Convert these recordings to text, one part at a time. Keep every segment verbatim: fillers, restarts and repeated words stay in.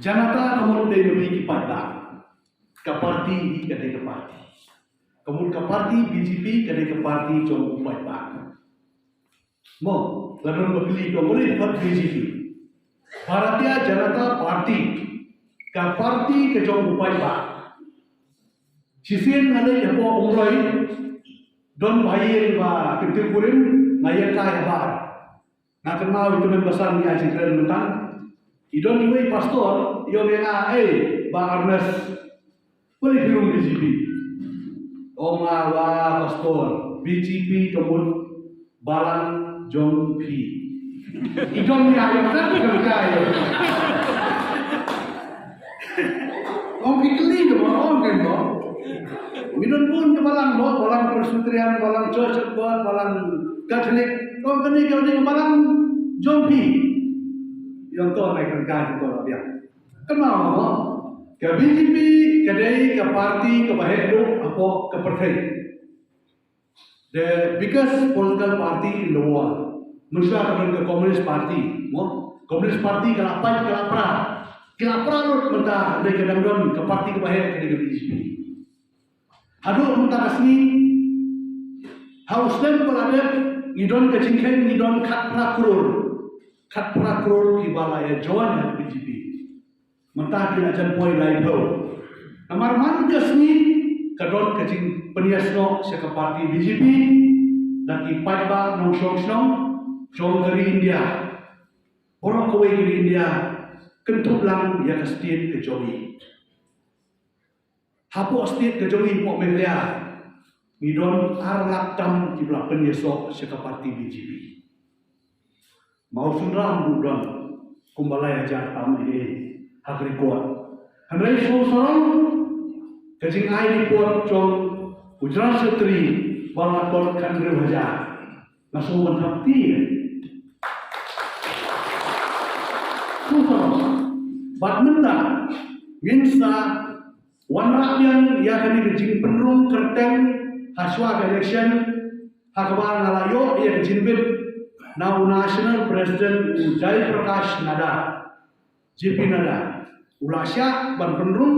Janata ka mut dei na ki paidbah. Ka party hi ka dei ka party. Ka mut ka party B J P ka dei ka party jong u paidbah. Mo, la don ba kylli ko muli pat B J P. Bharatiya Janata Party ka party ka jong u paidbah. Shisien nga leit hapoh Umroi, don ba ïeng ba kynthei kurim, nga ïeng kai habar. Nga kynmaw ïa i tymmen basan ïa jingkren mynta. I don iwei i pastor, i ong ïa nga, "Ei, Bah Ernest, balei phi rung B J P?" Ong nga, "Bah Pastor, B J P ka mut balang jong phi." I don ïa ïa ka ka ka. Ong phi kylli ka ba ong kan ba. Ngi don bun ka balang ba, balang Presbyterian, balang Church of God, balang Catholic. Ong kane ka dei ka balang jong phi. Ïa to nai kan ka to la biang. Kynmaw mo, ka B J P ka dei ka party ka ba heh duh hapoh ka pyrthei. The biggest political party in the world. Mynshwa ka don ka Communist Party, mo? Communist Party ka la pait, ka la pra. Ka la pra lut mynta, dei ka dang don ka party ka ba heh ka dei ka B J P. Haduh mynta ka sngi, ha u snem ba la dep, ngi don ka jingkheiñ, ngi don khatphra klur. Khatphra klur ki ba la ïa join ha ka B J P. Mynta ki la jan poi laiphew. Namar man ka sngi ka don ka jingpynïasnoh sha ka party B J P da ki paidbah nongshong shnong jong ka ri India. Baroh kawei ka ri India, kynthup lang ïa ka state ka jong ngi. Hapoh state ka jong ngi hapoh Meghalaya, ngi don ar lak tam ki ba la pynïasoh sha ka party B J P. Ma u Sundram ruh don kumba lai hajar tam eh ha ka record. Hynrei shu sarong ka jingai report jong u General Secretary ba la kot khathynriew hajar. Nga shu ban thap ti eh. Shu sarong. Bad mynta ngin sa wanrah biang ïa kane ka jingpynrung kyrteng ha shuwa ka election, ha kaba nga la ïoh ïa ka jingbit na u National President u Jai Prakash Nadda, J P Nadda. U la shah ban pynrung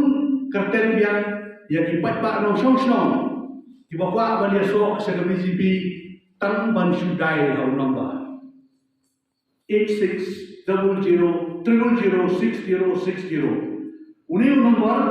kyrteng biang ïa ki paidbah nongshong shnong ki ba kwah ban ïasoh sha ka B J P tang ban shu dial ha u number eight six double zero triple zero six zero six zero. Une u number